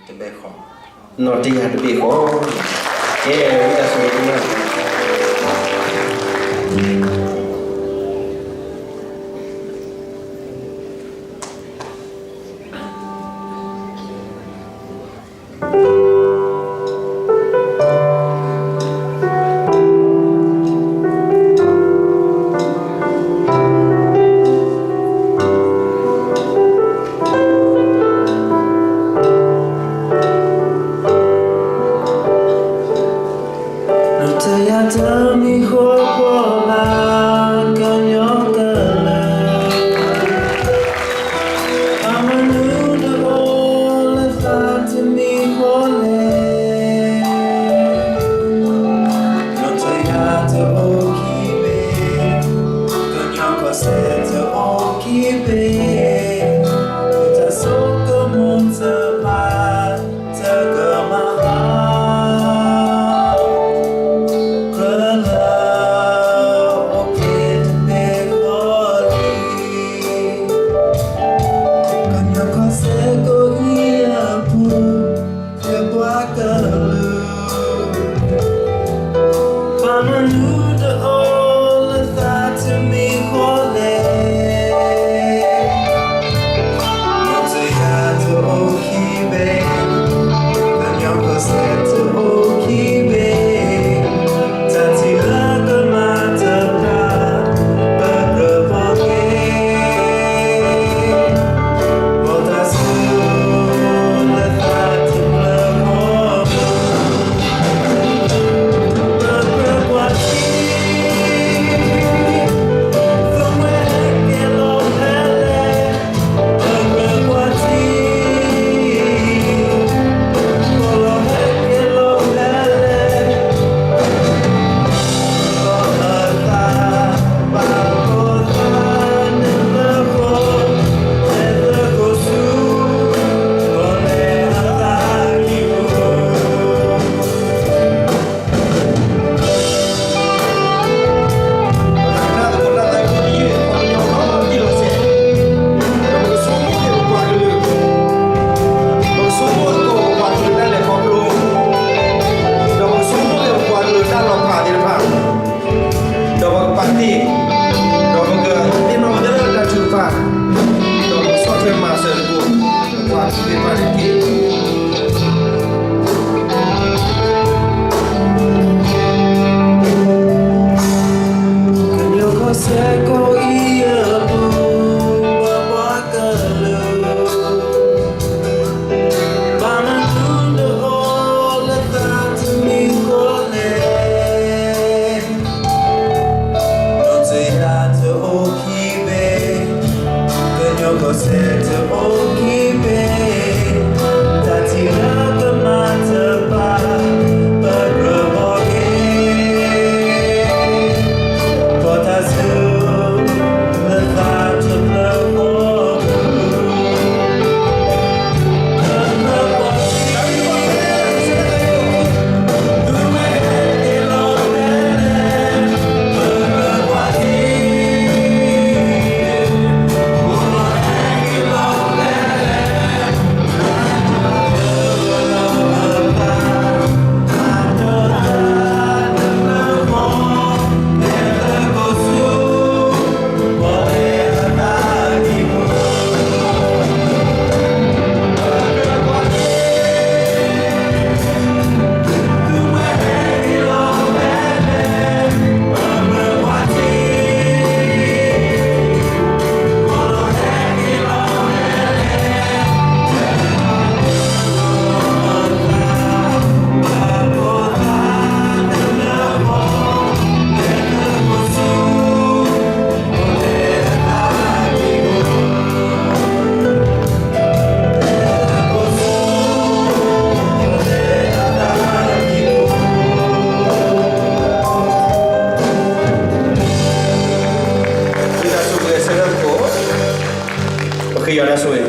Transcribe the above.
တဘ့ၣ်ဃီ, နီၢ်တယၢ်တဘ့ၣ်ဃီ, ကဲ ဝံသးစူၤ နီၢ်တယၢ်တမံၤဃီဖီလာ် ကညီကလုာ်, အမနုၤတအိၣ်လၢသးတမံၤဃီလဲၣ်. နီၢ်တယၢ်တအိၣ်ခံဘ့ၣ်, ကညီကီၢ်စဲၣ်တအိၣ်ခံဘ့ၣ်, တၢ်ဆိကမိၣ်တဖၣ် တကမၤဘၣ်, ကြၢးလၢအိၣ်က့ၤတဘ့ၣ်ဃီလံ. ကညီကီၢ်စဲၣ်ကိးအံၤအပူၤ ကပှၤကလုာ်, ဘၣ်မနုၤတအိၣ်လၢသးတမံၤဃီလဲၣ်. နီၢ်တယၢ်တအိၣ်ခံဘ့ၣ်, ကညီကီၢ်စဲၣ်တအိၣ်ခံဘ့ၣ်, တၢ်ထံၣ်လၢကမၤတဖၣ် ပကြၢးဘီက့ၤ, ဘီၣ်တၢ်ဆူ လၢသးတဖျၢၣ်ဃီ, ပကြၢးကွၢ်ထံ, သုဝဲကဲလီၤဖဲလဲၣ်, ပကြၢးကွၢ်ထံ, ပလီၤဟဲကဲလီၤဖဲလဲၣ်. ဒီးပကပာ်တ့ၢ်, ဒီးပကသ့ၣ်နီၣ်ပသဲလၢ တၢ်ထုကဖၣ်, ဒီးပကဆီၣ်ထွဲမၤစၢၤသကိး ပှၤသ့ၣ်တဖၣ်န့ၣ်တက့ၢ်. ကညီကီၢ်စဲၣ်ကိးအံၤအပူၤ ပပှၤကလုာ် ဘၣ်မနုၤတအိၣ်လၢသးတမံၤဃီလဲၣ်. နီၢ်တယၢ်တအိၣ်ခံဘ့ၣ်, ကညီကီၢ်စဲၣ်တအိၣ်ခံဘ့ၣ်, တၢ်ထံၣ်လၢကမၤတဖၣ် ပကြၢးဘီက့ၤ, ဘီၣ်တၢ်ဆူ လၢသးတဖျၢၣ်ဃီ ဝံသးစူၤ ပဃ့ယွၤတၢ်ဆိၣ်ဂ့ၤ